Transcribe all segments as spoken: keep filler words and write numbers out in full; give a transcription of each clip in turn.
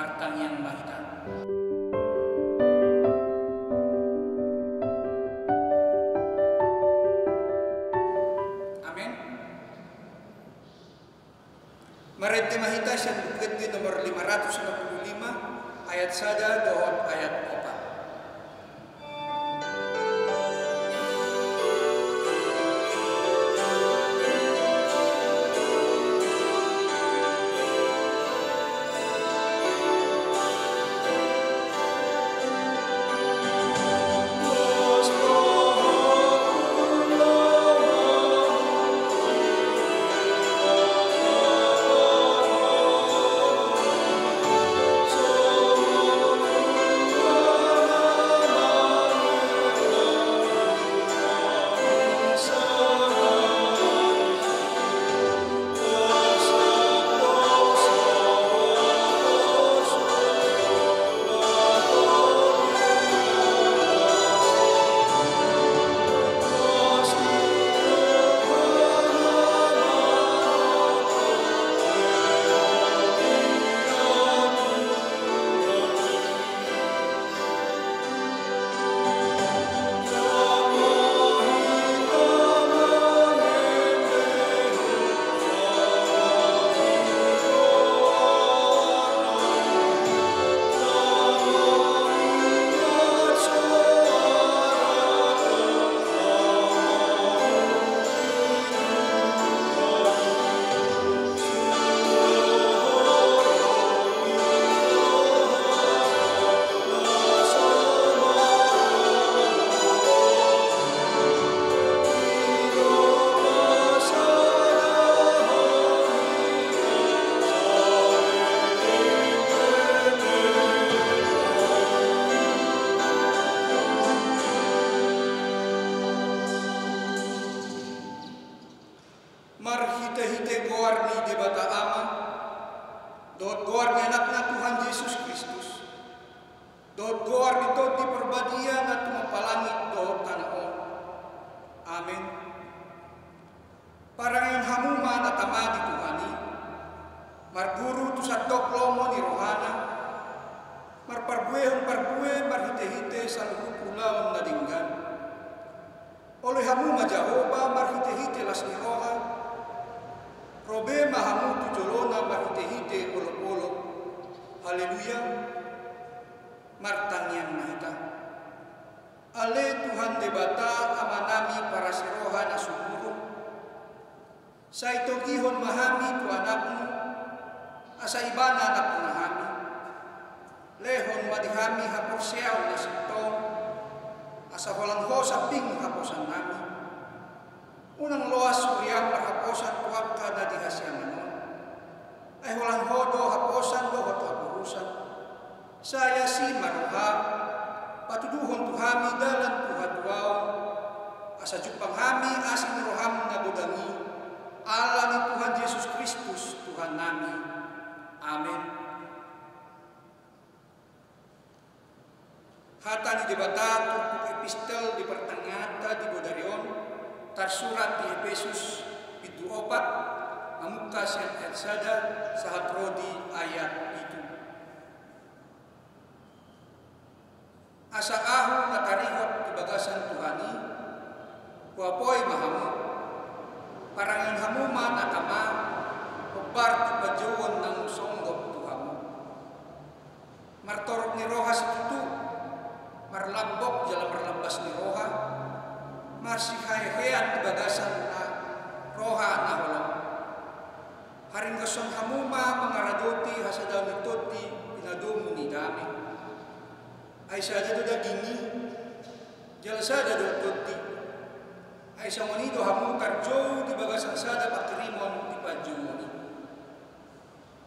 Martangiang ma hita. Amen. Marende ma hita sian Buku Ende nomor lima ratus enam puluh lima, ayat sada dohot ayat opat. Marhitehite goar ni Debata Ama, dohot goar ni Anakna Tuhan Jesus Kristus, dohot goar ni Tondi Parbadia na tumompa langit dohot tano on. Amen. Parangeon hamu ma na tama di Tuhan i, marguru tu sandok lomo ni rohana, marparbuehon parbue marhitehite saluhut ulaon na denggan. Oloi hamu ma Jahowa marhitehite las ni roha, ro be ma hamu tu jolona marhitehite olopolop. Haleluya. Martangiang ma hita. Ale Tuhan Debata, Amanami parasi roha na sumurung, sai togihon ma hami tu Anakmu, asa Ibana nampuna hami. Lehon ma di hami haporseaon na sintong, asa holan Ho sambing haposannami. Unang loas huriaM marhaposan tu angka na di hasiangan on, ai holan Ho do haposan dohot haporusan. Sai asi ma rohaM, patuduhon tu hami dalan tu hatuaon, asa jumpang hami asi ni rohaM na godang i, ala ni Tuhan Jesus Kristus Tuhannami. Amen. Hata ni Debata turpuk epistel di partangianganta di bodari on, tarsurat di Epesus, pintu opat, mamungka sian ayat sada, sahat ro di ayat pitu. Asa ahu na tarihot di bagasan Tuhan i, huapoi ma hamu, parangeon hamu ma na tama, hombar tu panjouon naung songgop tu hamu. Martorop ni roha situtu, marlambok jala marlambas ni roha, marsihehean di bagasan na roha na holong. Haringgoshon hamu ma mangaradoti hasadaon ni tondi pinadomu ni dame. Ai sada do daging i, jala sada do tondi. Ai songon i do hamu tarjou di bagasan sada panghirimon di panjouon i.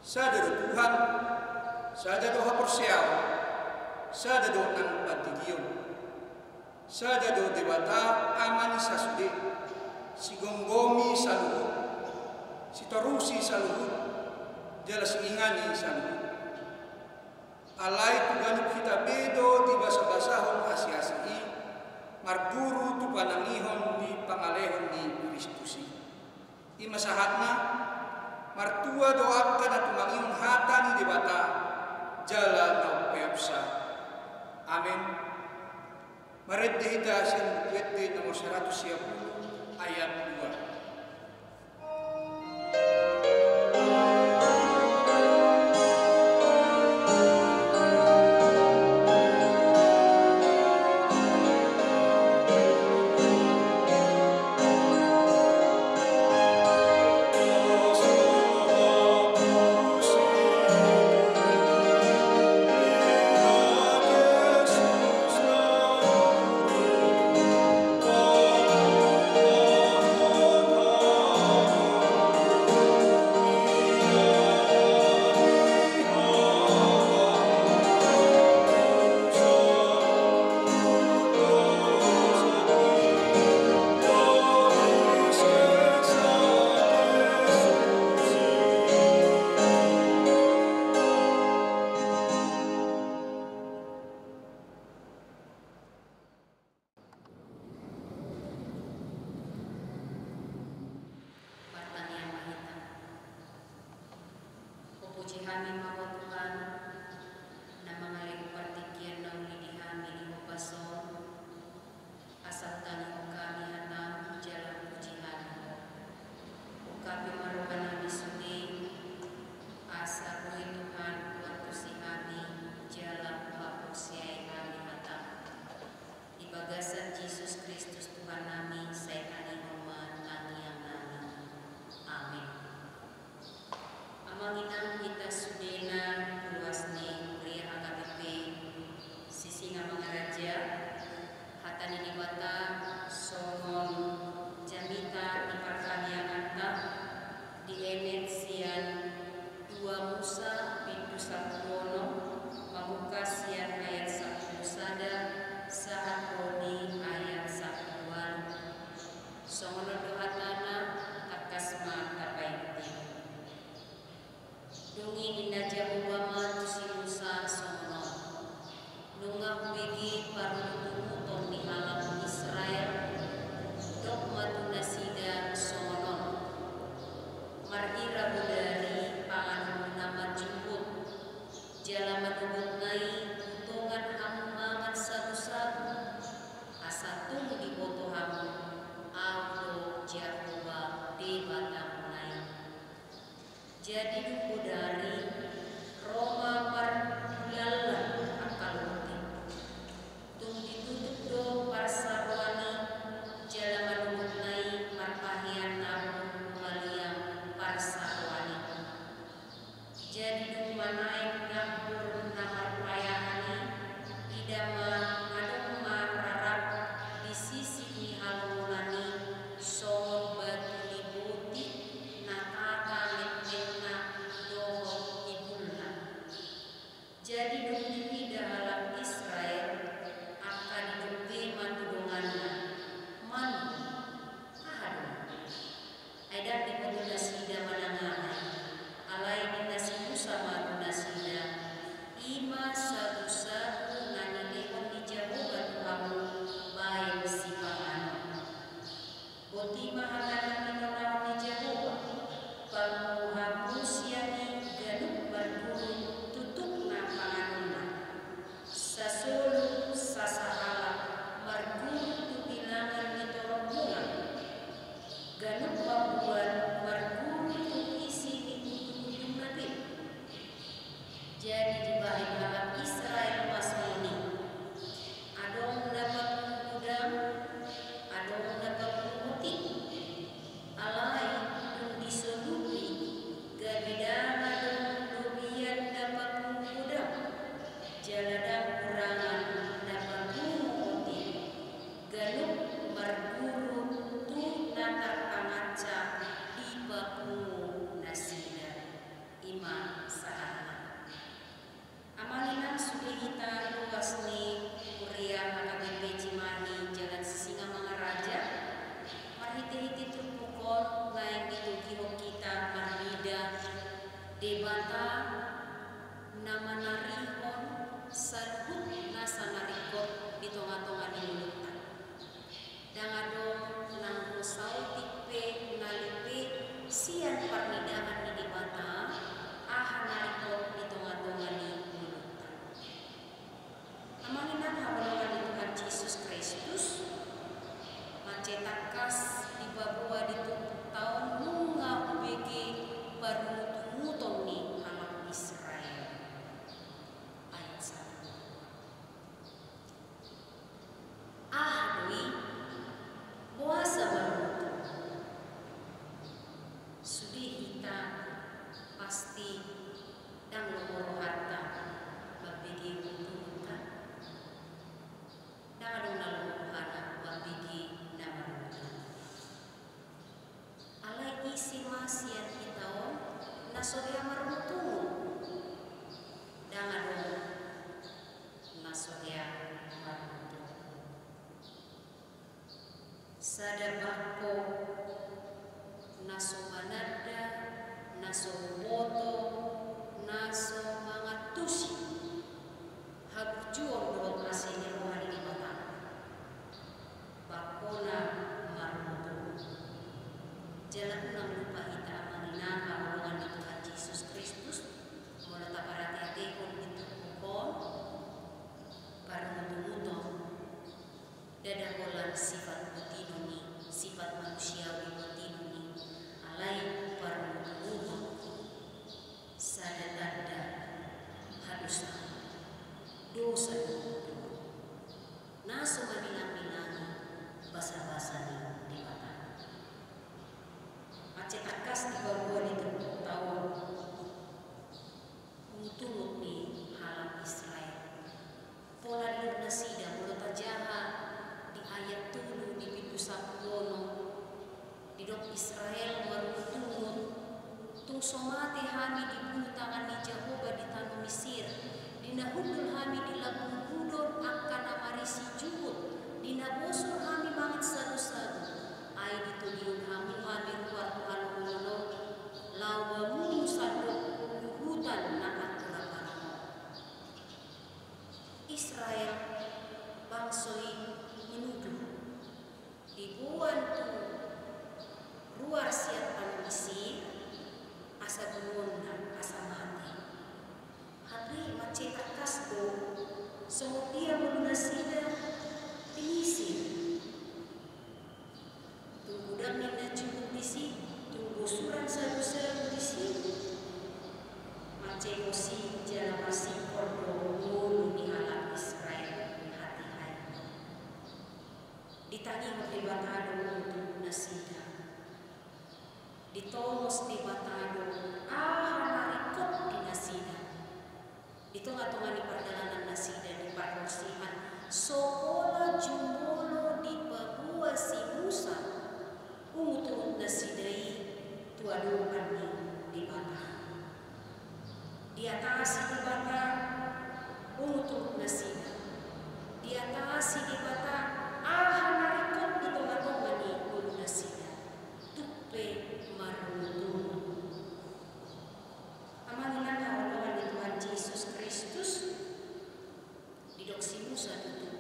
Sada do Tuhan, sada do haporseaon, sada do nang pandidion. Sada do Debata Ama ni sasude, sigomgomi saluhut, sitorusi saluhut, jala siingani saluhut. Alai tu ganup hita be do dibasabasahon asiasi i, marguru tu panangihon ni pangalehon ni Kristus i. I ma sahatna, martua do angka na tumangihon hata ni Debata, jala na umpeopsa. Amen. Marende hita sian Buku Ende nomor saratus sia pulu ayat dua. Martangiang ma hita. Hupuji hami ma Ho Tuhan, na mangalehon partingkian na uli di hami di hopas on, asa hutangihon hami hataM jala hupuji hami Ho. Ungkapi ma roha nami sude, asa boi Tuhan huantusi hami jala huhaporseai hami hataM. Di bagasan Jesus Kristus Tuhan nami, sai tangihon ma tangiang nami. Amen. Amang inang hita sudena, ruas ni huria H K B P Sisingamangaraja, hata ni Debata songon jamita ni partangianganta dienet sian dua Musa bindu sampulu onom, mamungka sian ayat sampulu sada sahat ro di ayat sampulu ualu. Songon on do hatana, tangkas ma tapaintip. Dung i ninna Jahowa ma tu si Musa songon on: Nunga hubege parungutunguton ni halak Israel, dok ma tu nasida songon on: Marhira bodari panganonmuna manjuput, jala manogotna i hutongan hamu mangan sagusagu, asa tung diboto hamu Ahu do Jahowa Debatamuna i. Jadi dung bodari, ro ma marbulallan angka lonte. Tung ditutup do parsaroan i, jala manogotna i marpahean nahor humaliang parsaroan i. Jadi dung manaek nahor na marpayahan i, ida ma adong ma rarap di sisik ni halongonan i songon batu ni botik na tata metmetna dohot ibulna. Jadi dung diida halak Israel, angka didok be ma tu donganna: Manu, aha do on? Ai ndang diboto nasida manang aha i. Alai ninna si Musa ma tu nasida: I ma sagusagu na nilehon ni Jahowa tu hamu baen sipanganon. Boti ma hata na pinonahon ni Jahowa: Panguham sian i ganup marguru tutukna panganonna. Sasolu sasahalak marguru tu bilangan ni torop muna, ganup mambuat marguru tu isi ni ujungujungna pe. Jadi dibahen halak Israel ma songon i: Adong na papungu godang, adong na papungu otik. Alai dung disolupi, gabe ndang adong lobian na papungu godang, jala ndang hurangan na papungu otik, ganup marguru tu na tarpangansa dipapungu nasida. I ma sahatna. Amang inang sude hita ruas ni huria H K B P Cimahi Jalan Sisingamangaraja, marhitehite turpuk on naeng ditogihon hita marnida Debata na manarihon saluhut nasa na ringkot di tongatonga ni ngolunta. Ndang adong nanggo saotik pe na lipe sian parnidaan ni Debata aha na ringkot di tongatonga ni ngolunta. Pasti ndang lomo rohanta mambege ungutungunta. Ndang adong na lomo rohana mambege na marungutungun. Alai ise ma sian hita on na so hea marungutungun? Ndang adong na so hea marungutungun. Sada bangko na so mananda, na so huboto, na so mangantusi haburjuon dohot asi ni roha ni Debata. Bangkona marungutungun. Jala unang lupa hita, amang inang, haholongan ni Tuhan Jesus Kristus, molo taparateatehon di turpuk on, parungutungunon. Ndada holan sifat botinon i, sifat manusiawi botinon i, alai parungutungunon sada tanda hadosaon. Dosa do na so mamilang-milangi basabasa ni Debata. Mansai tangkas dipaboa di turpukta on ungutungun ni halak Israel. Pola didok nasida, molo tajaha di ayat tolu, di bindu sampulu onom, didok Israel marungutungun: Tung so mate hami dibunu tangan ni Jahowa di tano Misir, di na hundul hami di lambung hudon angka na marisi juhut, di na bosur hami mangan sagu-sagu, ai ditolihon hamu hami ruar tu halongonon on, laho mamunu sandok luhutan na anturaparang on. Israel, bangso i, manuduh diboan tu ruar sian tano Misir asa bunuonna, asa mate. Hape mansai tangkas do songon dia ngolu nasida di Misir. Tung godang ninna juhut disi, tung bosuran sagu-sagu disi, mansai posi jala masingkor do ngolu ni halak Israel hatiha i. Ditangihon Debata do ungutungun nasida. Ditomos Debata do aha na ringkot di nasida. Di tonga-tonga ni pardalanan nasida di pargonsian, so pola jumolo dipaboa si Musa ungutungun nasida i tu adopan ni Debata. Diatasi Debata ungutungun nasida. Diatasi Debata aha na ringkot di tonga-tonga ni ngolu nasida. Tung pe marungutungun. Amang inang haholongan ni Tuhan Jesus Kristus, didok si Musa tutu: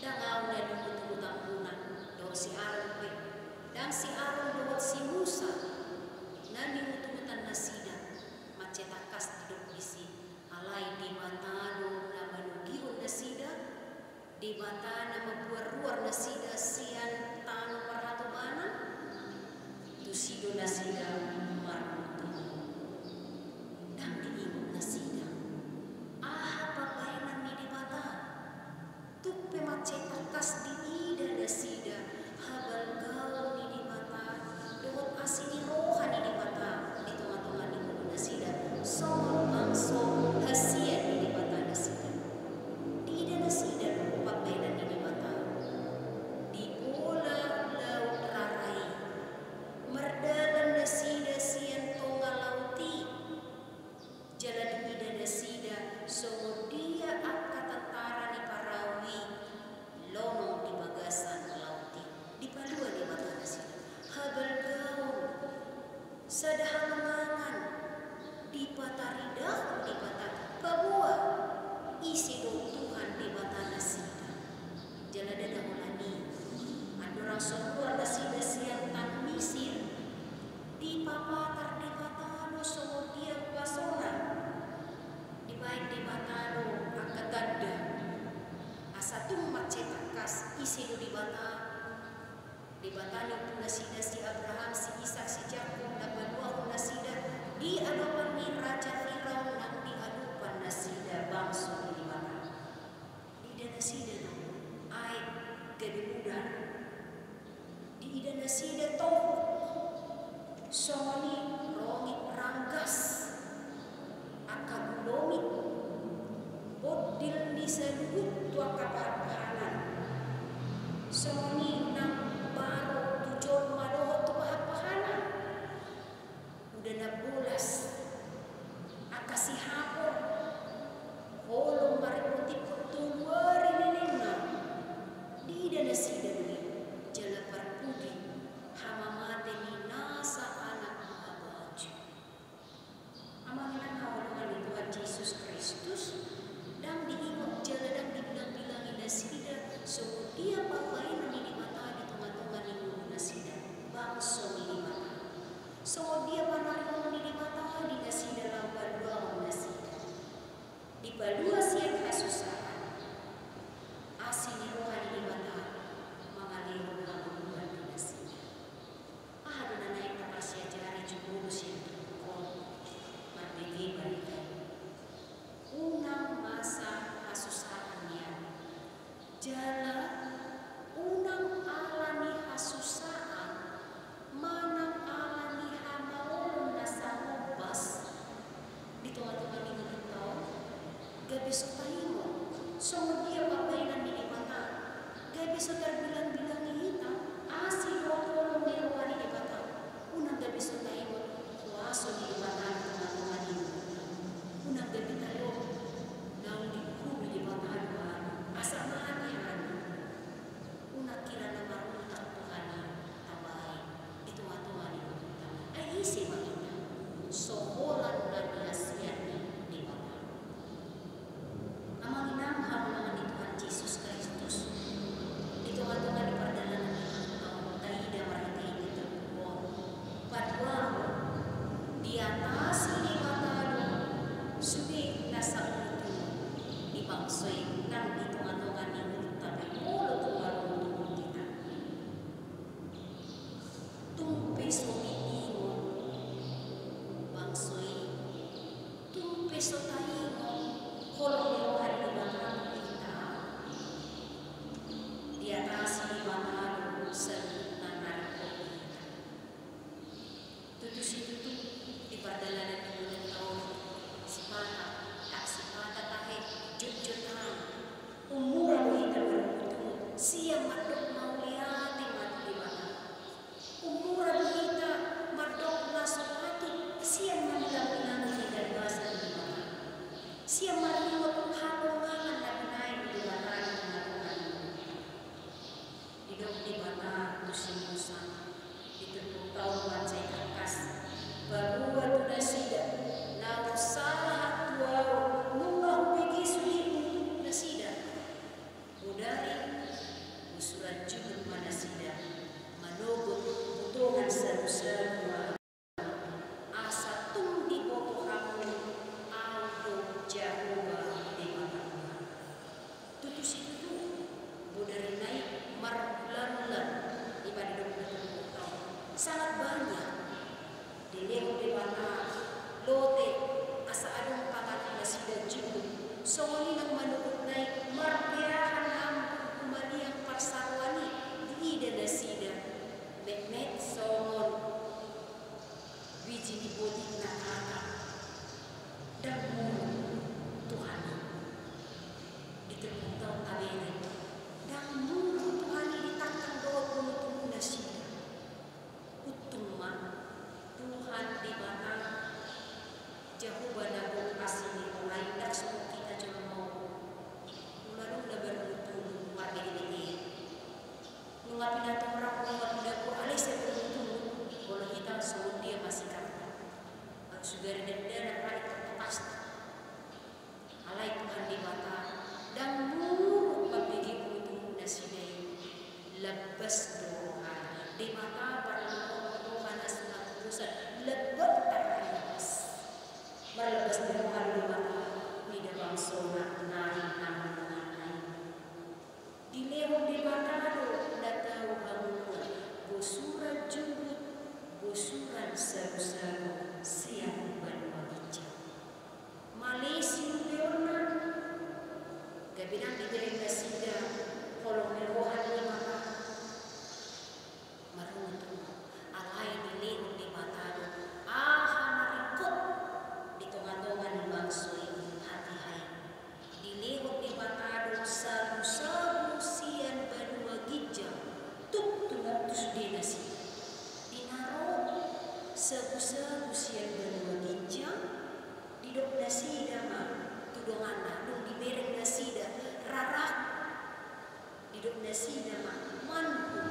Ndang ahu na niungutungutanmuna dohot si Aron pe. Ndang si Aron dohot si Musa na niungutungutan nasida, mansai tangkas didok disi, alai Debata do na manogihon nasida. Debata na mambuat ruar nasida sian tano parhatobanan, tusi do nasida marungutungun. Ndang diingot nasida aha pambahenan ni Debata. Tung pe mansai tangkas diida nasida habalgaon ni Debata dohot asi ni roha ni Debata di tonga-tonga ni ngolu nasida, songon bangso hasian ni Debata nasida. Diida nasida do pambahenan ni Debata. Dibola Laut Rara i, mardalan nasida sian tonga laut i. Jala diida nasida songon dia angka tentara ni Parao i lonong di bagasan laut i. Dipalua Debata nasida. Habalgaon, sada halongangan, dipataridahon Debata, paboa ise do Tuhan Debata nasida. Jala ndada holan i, andorang so ruar nasida sian tano Misir, dipapatar Debata do songon dia ruasona. Dibaen Debata do angka tanda asa tung mansai tangkas ise do Debata. Debata ni ompu nasida si Abraham, si Isak, si Jakob, na paluahon nasida di adopan ni raja Firaun nang di adopan nasida bangso ni Debata. Diida nasida do aek gabe mudar. Diida nasida tohut songon i rongit ranggas bangso i nang di tongatonga ni ngolunta pe molo tung marungutungut hita. Tung pe so biningot bangso i, tung pe so taingot holong ni roha ni Debata tu hita, diatasi Debata do saluhutna na ringkot di hita. Tutu situtu di pardalanan ni ngolunta on, sipata, ndang sipata tahe, jotjot hami. Ummura do hita marungutungut sian mandok mauliate ma tu Debata. Ummura do hita mandok na so patut sian mangilangilangi hita di bagasan Debata, sian maringot haholongan na binahen ni Debata di tongatonga ni ngolunta. Didok Debata tu si Musa, di turpukta on mansai tangkas: Paboa tu nasida na umsahat tu Ahu nunga hubege sude undukkon nasida. Bodari bosuran juhut ma nasida manogot butongan sagusagu ma Asa tung diboto hamu, Ahu do Jahowa Debatam. Tutu situtu, bodarina i marulanulan, i ma didok na turpukta on, sangat banyak dilehon Debata lote asa adong panganon nasida juhut. Songon i nang manogotna i marpeahan lambung humaliang parsaroan i, diida nasida metmet songon biji ni botik na tangkang. Ndang muruk Tuhan i. Di turpukta on tabereng, ndang muruk Tuhan i ditangkang dohot undukkon nasida. Untung ma Tuhan Debata, Jahowa na gok asi ni roha i, ndang songon hita jolma on. Molo adong na marungutungut marbetebete. Nunga pinatorang, nunga pinaboa, alai sai marungutungut. Molo hita songon dia ma sikapta. Sugari dakdanak rade toktokas. Alai Tuhan Debata ndang muruk mambege undukkon nasida i. Lambas do rohana. Debata parlambas roha na so matubusan. Lambas tarlambas. Marlambas do roha ni Debata mida bangsona na rinangnanganna i. Dilehon Debata do na tau hangoluan, bosuran juhut, bosuran sagusagu sian banua ginjang. Male siubeonna, gabe ndang dibereng nasida holong ni roha ni Debata. Marungutungut, alai dilehon Debata do aha na ringkot di tongatonga ni bangso i hatiha i. Dilehon Debata do sagusagu sian banua ginjang tuk tu na tu sude nasida. Di na ro sagusagu sian banua ginjang, didok nasida ma tu donganna, dung dibereng nasida rarak. Didok nasida ma, manhu,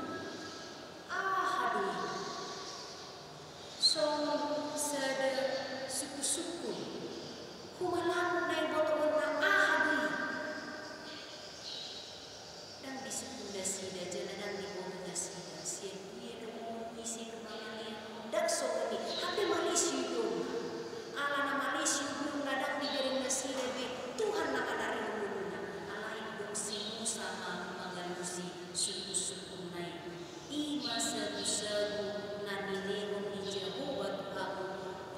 aha do i? Songon sada sungkunsungkun. Humalangkung na ibotoonna, aha do i? Ndang disungkun nasida jala ndang diboto nasida. Sian dia do on, ise do mangalean on, ndang songon i. Hape male siubeonna. Ala na male siubeonna ndang dibereng nasida be Tuhan na manarihon ngoluna. Alai didok si Musa ma mangalusi sungkunsungkunna i. I ma sagusagu na nilehon ni Jahowa tu hamu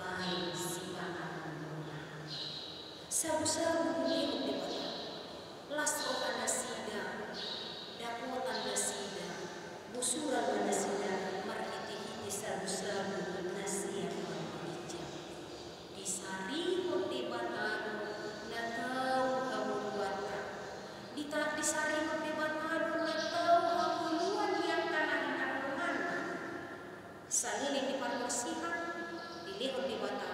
bahen sipanganon muna. Sagusagu dilehon Debata. Las roha nasida, dapotan nasida, bosuran ma nasida marhitehite sagusagu na sian banua ginjang. Disarihon Debata do na tau hangoluanta. Dita-, disarihon Debata do na tau hangoluan ni angka na hinarolonganna. Saleleng ni pargonsian, dilehon Debata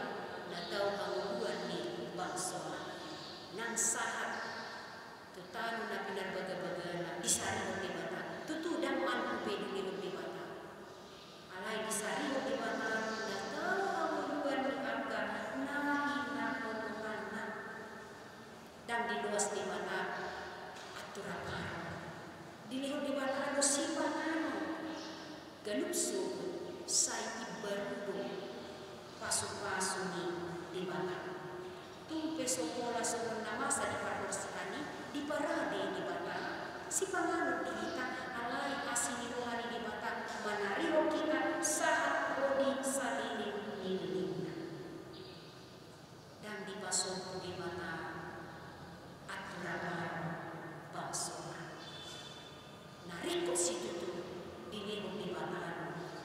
na tau hangoluan ni bangsona. Nang sahat tu tano na pinarbagabagana, disarihon Debata. Tutu ndang manhu be dilehon Debata. Alai disarihon Debata na tau hangoluan ni angka na hinarolonganna. Ndang diloas Debata atur apa. Dilehon Debata do sipanganon. Ganup sogot sai imbaru do pasupasu ni Debata. Tung pe so pola songon na masa di Sipanganon di hita, alai asi ni roha ni Debata manarihon hita sahat ro di saleleng ni lelengna. Ndang dipasombu Debata andor abaru bangsona. Na ringkot situtu dilehon Debata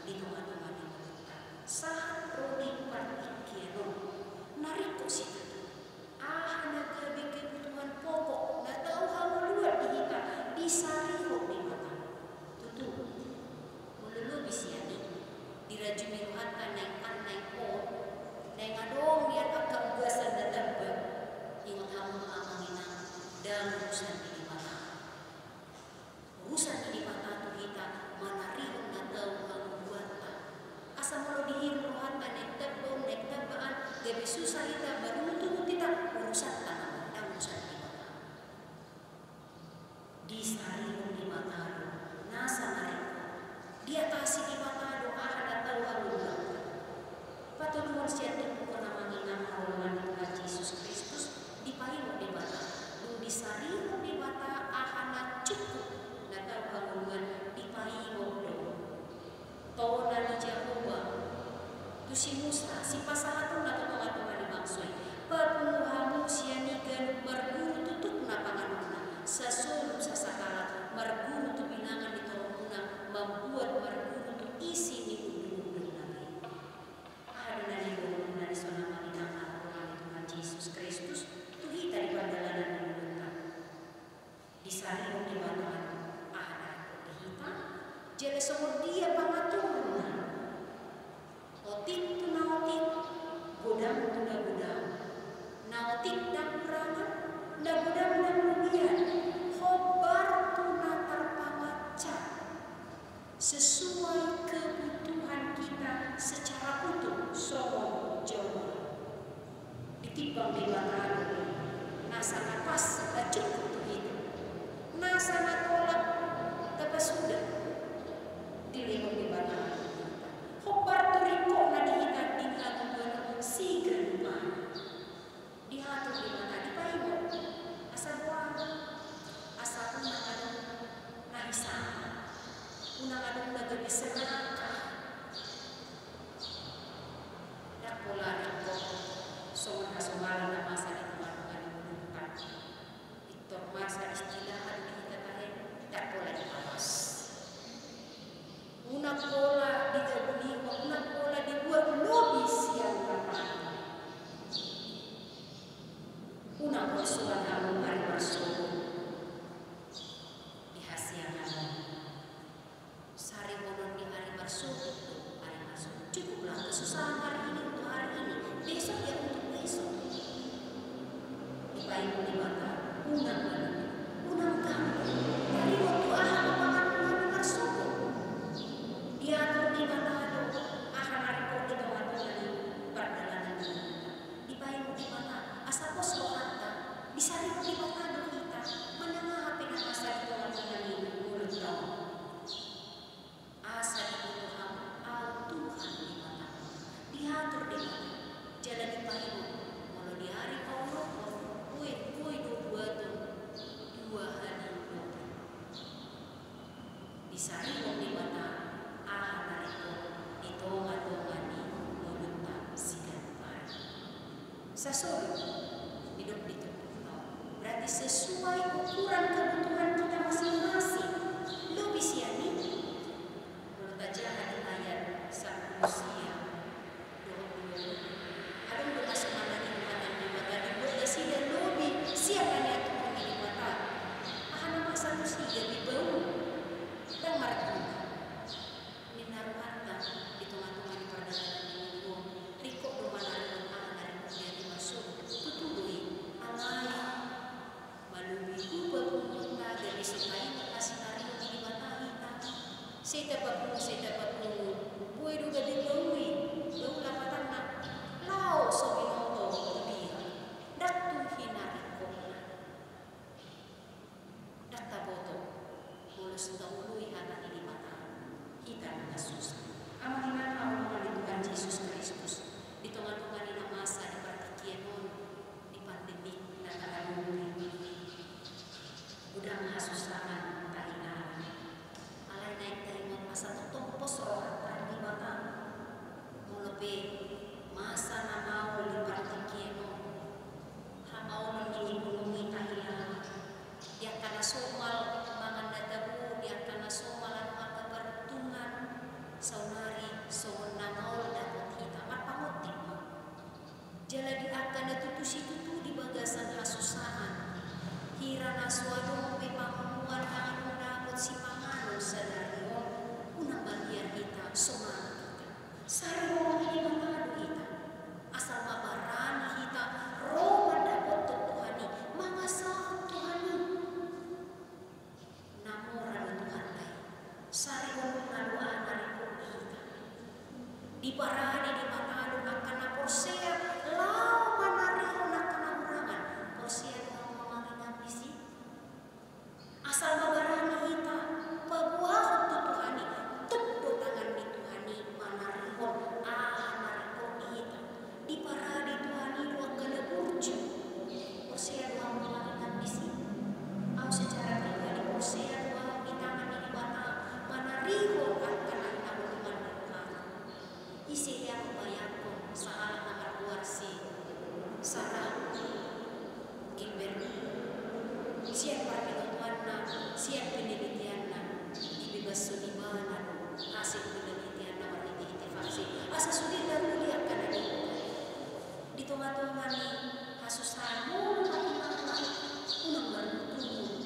i di tongatonga ni ngolunta sahat ro di partingkian on. Na ringkot situtu. Aha na gabe kebutuhan pokok na tau hangoluan di hita, disarihon Debata. Tutu, molo lobi sian i, dirajumi rohanta naeng an naeng on, naeng adong nian angka ugasan na tamba, ingot hamu ma amang inang, ndang urusan ni Debata. Urusan ni Debata tu hita manarihon na tau hangoluanta. Asa molo dihirim rohanta naeng tamba on naeng tamba an, gabe susah hita, marungutungut hita, urusanta ma, ndang urusan ni Debata. Disarihon Debata do nasa na ringkot. Diatasi Debata do aha na tau hangoluanta. Patoluhon sian turpuk on amang inang haholongan ni Tuhan Jesus Kristus, dipaingot Debata. Dung disarihon Debata aha na cukup na tau hangoluan, dipaingot do. Tona ni Jahowa tu si Musa, sipasahatonna tu tongatonga ni bangso i. Papungu hamu sian i ganup marguru tutukna panganonna, sasolup sasahalak marguru tu binangan ni toromuna, mambuat marguru tu isi ni undungundungna be. Aha do na niboanonna dison amang inang haholongan ni Tuhan Jesus Kristus tu hita di pardalanan ni ngolunta? Disarihon Debata aha na ringkot di hita, jala songon dia pangaturna. Otik tu na otik, godang tu na godang. Na otik ndang hurangan, na godang ndang lobian. Hombar tu na tarpanganca. Sesuai kebutuhan kita secara utuh songon jolma. Ditimbang Debata do nasa na pas na cukup tu hita. Nasa na tolap tapasuda dilehon Debata. Hombar tu ringkotna di hita di ngolunta siganup ari. Diatur Debata, dipaingot. Asa boha? Asa unang adong na hisapa. Unang adong na gabe serakah. Ndang pola ringkot songon hasomalan na masa di tongatonga ni ngolunta. Pintor masa istilah adu di hita tahe, ndang pola dipalas. Unang pola digabungi, unang pola dibuat lobi sian na padan. Unang holsoan hamu ari marsogot di hasiangan on. Sarihonon ni ari marsogot do ari marsogot. Cukuplah kesusahan hari ini untuk hari ini, besok ya untuk besok. Dipaingot Debata, unang malu, unang gabe. Taringot tu aha na panganon nami marsogot. Diatur Debata do aha na ringkot di tongatonga ni pardalanan ni ngolunta. Dipaingot Debata asa pos rohanta. Disarihon Debata do hita manang aha pe na masa di tongatonga ni ngolunta on. Asa diboto hamu, Au Tuhan Debatam. Diatur Debata. Jala dipaingot, molo di ari paolokhon, boi, boi do buaton dua hali lobi. Disarihon Debata aha na ringkot di tongatonga ni ngolunta siganup ari. Sasolu, didok di turpukta on. Berarti sesuai ukuran kebutuhan kita masing-masing. Lobi sian i. Molo tajaha di ayat sampulu sia dohot dua pulu. Adong do na so manangihon hata ni Debata, dibuat nasida lobi sian na niaturhon ni Debata. Aha na masa tusi gabe bau? Ndang marguna. Ninna rohanta di tongatonga ni pardalanan ni ngolu on, ringkot do manarihon aha na ringkot di ari marsogot. Tutu do i, alai malobi hupapungu, gabe so taingot na sinarihon ni Debata hita. Sai tapapungu, sai tapapungu, boi do gabe bau i, bau lapatanna. Laho so binoto tu dia. Ndang tu hinaringkotna. Ndang taboto, molo so taoloi hata ni Debata, hita ma na susah. Amang inang haholongan ni Tuhan Jesus Kristus, di tongatonga ni na masa di partingkian on, di pandemi na tahadopi, godang hasusaan, Angka na tutu situtu di bagasan hasusaan, hira na so adong be pangomoan na dapot sipanganon sadari on, unang mabiar hita so mangan hita. Sarihonon ni Debata do hita. Asal ma barani hita ro mandapothon Tuhan i, mangasahon Tuhan i. Na mora do Tuhanta i, sarihononna do aha na ringkot di hita. Diparade Debata do angka na porsea laho manarihon angka na hurangan. Porsea do hamu amang inang disi? Asal ma barani hita paboahon tu Tuhan i, tuk do tangan ni Tuhan i manarihon aha na ringkot di hita. Diparade Tuhan i do angka na burju. Porsea do hamu amang inang disi? Ahu secara pribadi porsea do ahu di tangan ni Debata manarihon angka na hinaholongan ni Tuhan. Ise hea mambayangkon sahalak na margoar si Sarah Gilbert, sian parpinotoanna, sian penelitianna, dibebashon ibana do hasil penelitianna marhitehite vaksin. Asa sude na uli angka na di, di tongatonga ni hasusaan, molo na hinaholongan, unang marungutungut,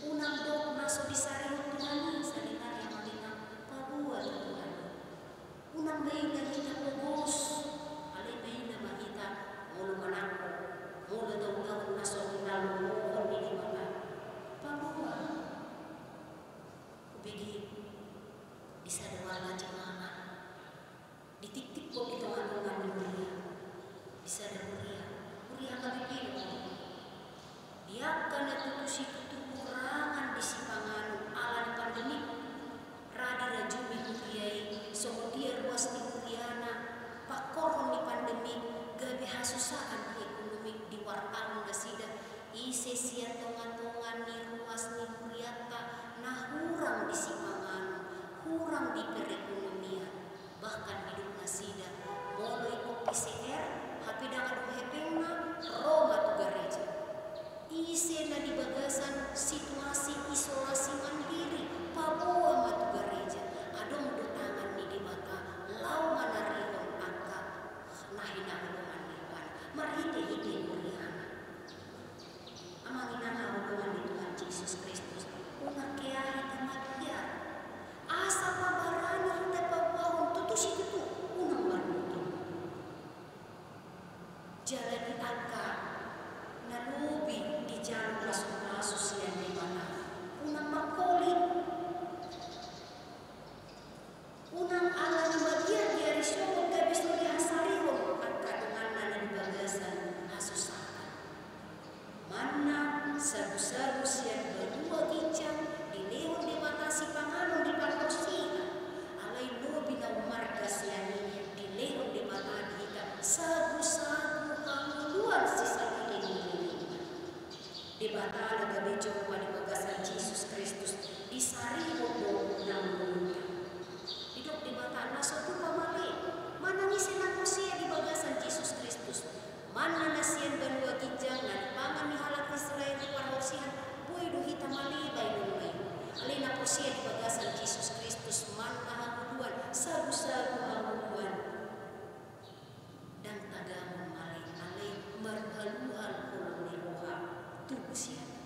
unang dok na so disarihon Tuhan i, saleleng i amang inang, paboa tu Tuhan i. Unang maila hita pogos, alai maila ma hita, molo manangko, molo tahu-tahu na so hinalomohon ni Debata. Paboa. Hubege di sada warga jemaat, ditiktikhon di tongatonga ni huria, di sada huria, huria K B P do. Di angka na tutu situtu hurangan di sipanganon ala ni pandemi, ra dirajumi huria i, songon dia ruas ni huriana, pangkorhon ni pandemi, gabe hasusaan di ekonomi, diwartahon nasida, ise sian tongatonga ni ruas ni hurianta na hurang di sipanganon, hurang di perekonomian. Bahkan didok nasida, molo ingkon P C R, hape ndang adong hepengna, ro ma tu gareja. Ise na di bagasan situasi isolasi mandiri, paboa ma tu gareja. Adong do tangan ni Debata laho manarihon angka na hinaholongan ni Tuhan marhitehite huriana. Amang inang haholongan ni Tuhan Jesus Kristus, unang hea hita mabiar. Asa ma barani hita paboahon tutu situtu, unang marungutungut. Jala di angka na lobi dijalo pasupasu sian Debata, unang mangkolit. Unang ala na mabiar di ari Sabtu gabe so dihasarihon angka donganna na di bagasan hasusaan. Manna sagusagu sian banua ginjang dilehon Debata sipanganon di parhorsihan, alai lobi na ummarga sian i dilehon Debata di hita sagusagu hangoluan sisaleleng ni lelengna. Debata na gabe jolma di bagasan Jesus Kristus disarihon do na ngolunta. Didok Debata na so tupa male, manang ise na porsea di bagasan Jesus Kristus. Manna na sian banua ginjang na dipangan ni halak Israel di parhorsihan, boi do hita male baenonna i. Alai na porsea di bagasan Jesus Kristus manna hangoluan, sagusagu hangoluan. Ndang tagamon male, alai marhaluhal holong ni roha tubu sian i.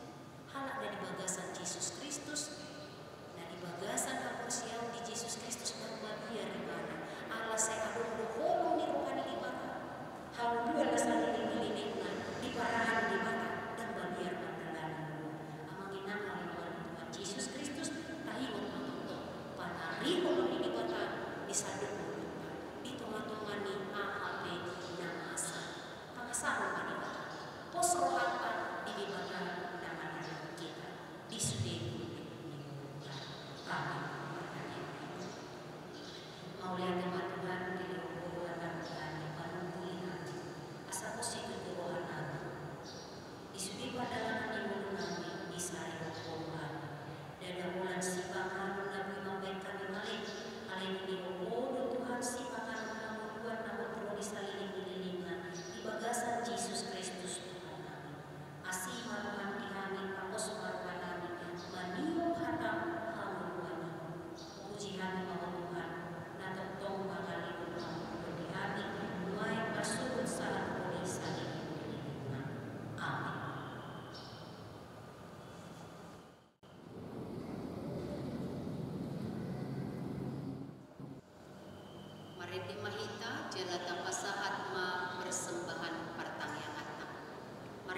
Halak na di bagasan Jesus Kristus, na di bagasan haporseaon di Jesus Kristus, ndang mabiar ibana. Ala sai adong do holong ni roha ni Debata. Hangoluan na saleleng ni lelengna diparade Debata, ndang mabiar mandalani. Amang inang haholongan ni Tuhan Jesus Kristus, taingot ma tongtong panarihon ni Debata di sandok ngolunta, di tongatonga ni aha pe na masa. Pangasahon ma Debata, pos rohanta di Debata na manarihon hita di sude ngolunta. Amin. Mauliate ma Tuhan, dilehon Ho hataM di hami, manungkun hami, asa pos situtu rohanami. Di sude pardalanan ni ngolunami, disarihon Ho hami. Ndada holan sipanganon na boi mambahen hami male, alai dilehon Ho do Tuhan sipanganon hangoluan na hot ro di saleleng ni lelengna, di bagasan Jesus Kristus Tuhannami. Asi ma rohaM di hami, pos ma rohanami, mangihuthon hataM hangoluan i.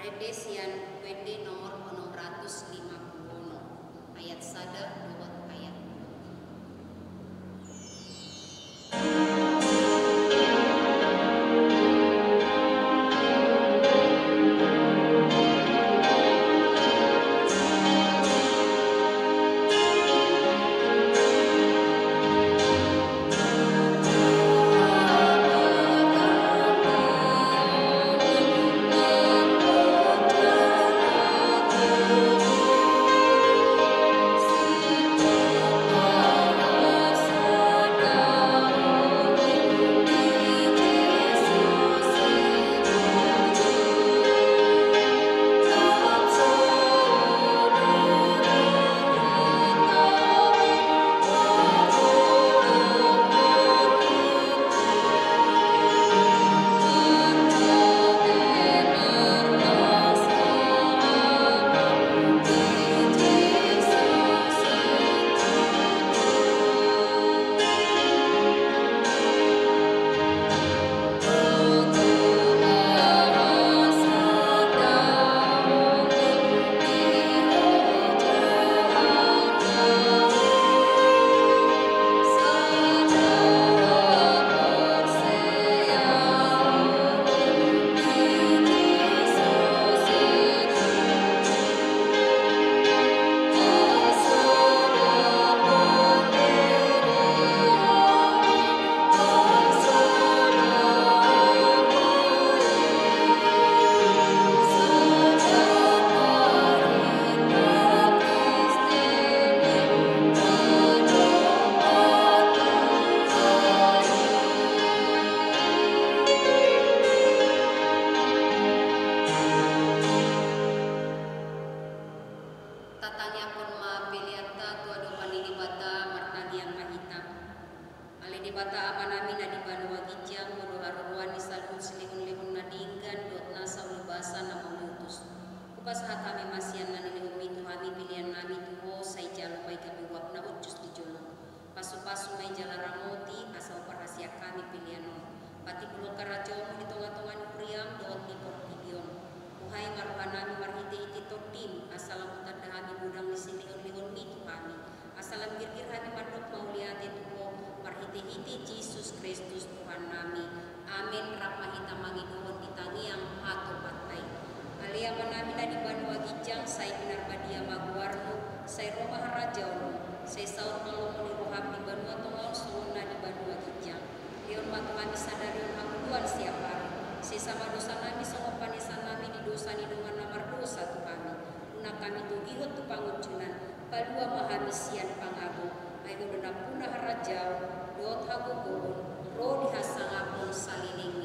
Rende sian Rende nomor onom ratus lima puluh onom, ayat sada dohot ayat dua. Tatangiangkon ma peleanta tu adopan ni Debata, martangiang ma hita. Ale Debata Amanami na di banua ginjang, Ho do haroroan ni saluhut silehonlehon na denggan dohot nasa ulibasa na mauliutus. Hupasahat hami ma sian na nilehonMi tu hami peleannami tu Ho, sai jalo ma i gabe uap na uncus di jolom. Pasupasu ma i jala ramoti, asa umparhaseang hami pelean on. Patimbulhon harajaonMu di tongatonga ni huriaM dohot di portibi on. Buhai ma rohanami marhitehite TondiM, asa lam hutanda hami godang ni silehonlehonMi tu hami, asa lam girgir hami mandok mauliate tu Ho, marhitehite Jesus Kristus Tuhannami. Amen. Rap ma hita mangidohon di tangiang hatopanta i. Ale Amanami na di banua ginjang, sai pinarbadia ma goarMu, sai ro ma harajaonMu, sai saut ma lomo ni rohaM di banua tonga on songon na di banua ginjang. Lehon ma tu hami sadari on hangoluan siapari. Sesa ma dosanami songon panesanami di dosa ni dongan na mardosa tu hami. Unang hami togihon tu pangunjunan, palua ma hami sian pangago. Ai Ho do nampuna harajaon dohot hagogoon, ro di hasangapon saleleng